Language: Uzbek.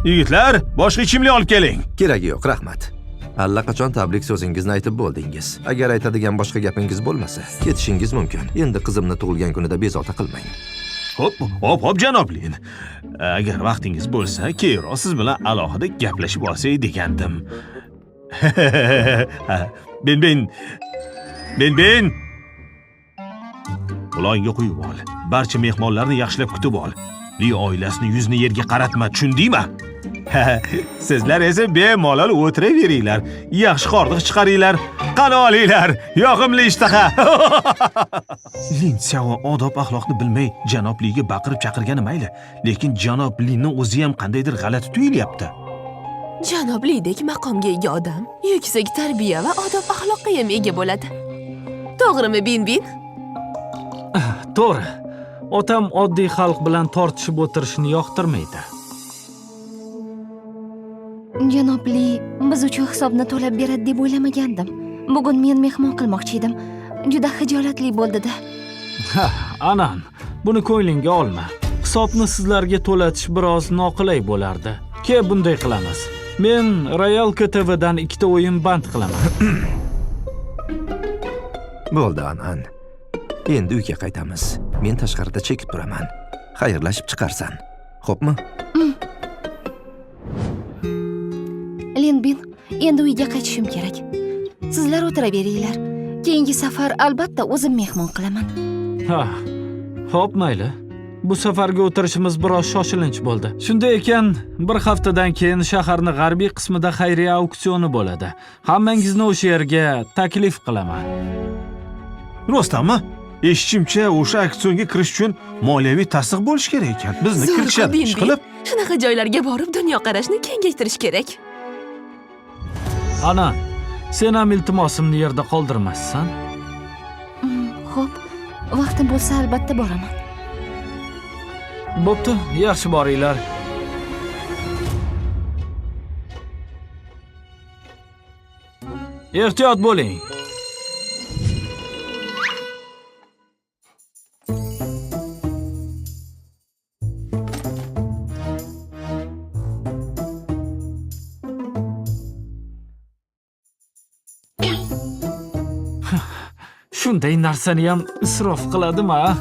Yigitlar, boshqa ichimlik olib keling. Keragi yo'q, rahmat. Allaqachon tabrik so'zingizni aytib bo'ldingiz. Agar aytadigan boshqa gapingiz bo'lmasa, ketishingiz mumkin. Endi qizimni tug'ilgan kunida bezovta qilmang. Hop, hop, hop, janob Lin. Agar vaqtingiz bo'lsa, keyinroq siz bilan alohida gaplashib olsak degandim. Ben ben. Ben ben. Qulog'ingga quyib ol. Barcha mehmonlarni yaxshilab kutib ol. Li oilasini yuzini yerga qaratma, tushundingmi? Sizlar esa bemalol o'tiraveringlar. Yaxshi hordiq chiqaringlar. Qani olinglar, yoqimli ishtaha. Lin Xiao odob axloqni bilmay janob Liga baqirib chaqirgani mayli, lekin janob Linni o'zi ham qandaydir g'alati tuyulyapti. Janob Lidek maqomga ega odam yuksak tarbiya va odob axloqqa ham ega bo'ladi. To'g'rimi, Bin-Bin? To'g'ri. Otam oddiy xalq bilan tortishib o'tirishni yoqtirmaydi. Janob Li biz uchun hisobni to'lab beradi deb o'ylamagandim. Bugun men mehmon qilmoqchi edim. Juda xijolatli bo'ldi-da. Ha, Anan, buni ko'nglingga olma. Hisobni sizlarga to'latish biroz noqulay bo'lardi. Ke, bunday qilamiz. Men Royal KTVdan 2 ta o'yin band qilaman. Bo'ldi, Anan. Endi uyga qaytamiz. Men tashqarida chekib turaman. Xayrlashib chiqarsan. Xo'pmi? Linbin, endi uyga qaytishim kerak. Sizlar o'tiraveringlar. Keyingi safar albatta o'zim mehmon qilaman. Ha. Xo'p, mayli. Bu safargi o'tirishimiz biroz shoshilinch bo'ldi. Shunday ekan, bir haftadan keyin shaharning g'arbiy qismida xayriya auksioni bo'ladi. Hammangizni o'sha yerga taklif qilaman. Rostdanmi? Eshitishimcha, o'sha auksionga kirish uchun moliyaviy tasdiq bo'lishi kerak ekan. Bizni Zo'r-ku, kiritishadi, Bin-Bin. ish qilib. Shunaqa joylarga borib dunyoqarashni kengaytirish kerak. Ana, sen ham iltimosimni yerda qoldirmassan. Xo'p, vaqtim bo'lsa albatta boraman. Bo'pti, yaxshi boringlar. Ehtiyot bo'ling. Shunday narsani ham isrof qiladimi, a?